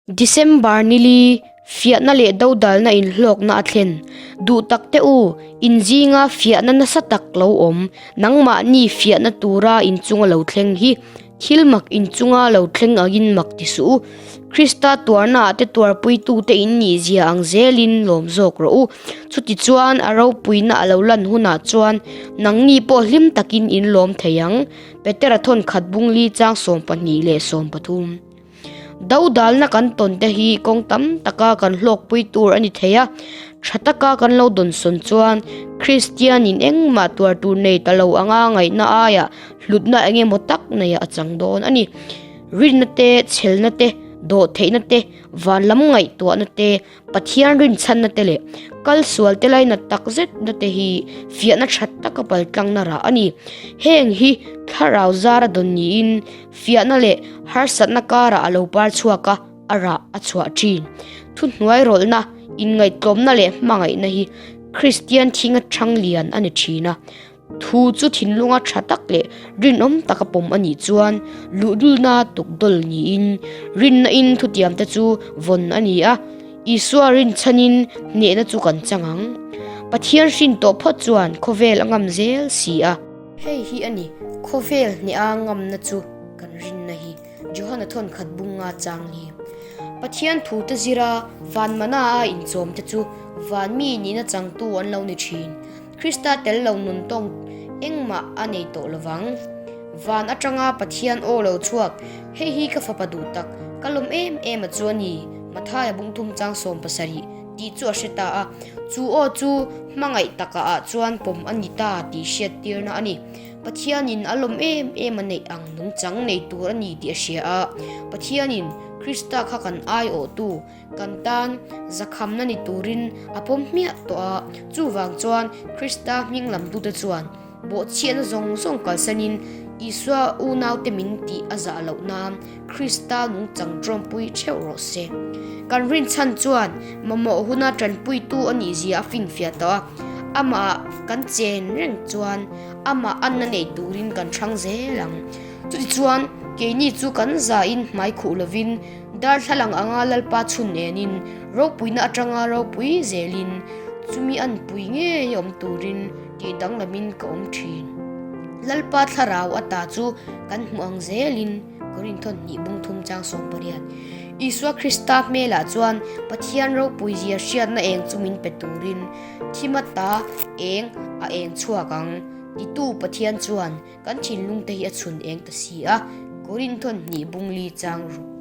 December ni li, fiahna leh dodalna inhlawkna a thlen. Duh tak te u, in zinga fiahna nasa tak lo awm, nangmahni fiahna tura inchunga lo thleng hi thil mak inchunga lo thleng angin mak ti suh u. Krista tuarnaah te tuarpuitute in nih zia ang zelin lawm zawk rawh u. Chutichuan a ropuina a lo lan hunah chuan nangni pawh hlim takin in lawm thei ang. Petera thawnkhat bungli chang 22 le 13. Dodalna kan tawn te hi kawng tam taka kan hlawkpui tur a ni thei a, tha taka kan lo dawnsawn chuan Kristianin engmah tuar tur nei ta lo anga ngaihna aiah hlutna eng emaw tak neiah a chang dawn a ni. Rinna te, chhelna te, dawhtheihna te, van lam ngaihtuahna te, Pathian rinchhanna te leh kal sual te lainat tak zetna te hi fiahna tha taka paltlangna rah a ni. Heng hi thlarau zara dawn niin fiahna leh harsatna karah a lo par chhuak a, a rah a chhuah thin. Thuhnuai rawlhna, inngaihtlawmna leh hmangaihna hi Kristian thinga thang lian a ni thin a. Thu chu thinlunga tha tak leh rinawm taka pawm a nih chuan luhdulna tukdawl niin rinna-in thutiamte chu vawn a ni a, Isua rinchhanin hnehna chu kan chang ang. Pathian hrin tawh phawt chuan khawvel a ngam zel si a. Hei hi a ni, khawvel hneha ngamna chu kan rinna hi, Johana thawnkhat bunga chang hi. Pathian thute zira van mana a inchawmte chu van mi nihna changtu an lo ni thin. Krista tel lo nun tawng engmah a nei tawh lo vang. Van atanga Pathian aw lo chhuak, Hei hi ka fapa duh tak, ka lawm em em a chu a ni, Mathaia bungthum chang 70, tih chu a hre ta a. Chu aw chu hmangaih taka ah chuan pawm a ni ta tih hriattirna a ni. Pathianin a lawm em em a neih ang nungchang nei tur a ni tih a hria a. Pathianin Krista kha kan aiawhtu, Kan tan zakhamna ni turin a pawm hmiah tawh a, chuvang chuan Krista hming lamtute chuan bawhchhiatna zawng zawng kalsanin Isua unaute min tih a zah loh nan Krista nungchang tawmpui theuh rawh se. Kan rinchhan chuan mamawh huna tanpuitu a nih zia a finfiah tawh a, amah kan chen reng chuan amah anna nei turin kan hrang zel ang. Chutichuan keini chu kan zahin hmaikhuh lovin Darthlalang anga Lalpa chhun enin ropuina atanga ropui zelin chumi an pui ngei awm turin tih danglamin ka awm thin. Lalpa thlarau ata chu kan hmu ang zelin Korinthawn hnih bung thum chang 18. Isua Krista hmelah chuan Pathian ropui zia hriatna eng chu min pe turin thim ata eng a eng chhuak ang titu Pathian chuan Kan thinlung te hi a chhun eng ta si a, Korinthawn hnih bungli chang ruk.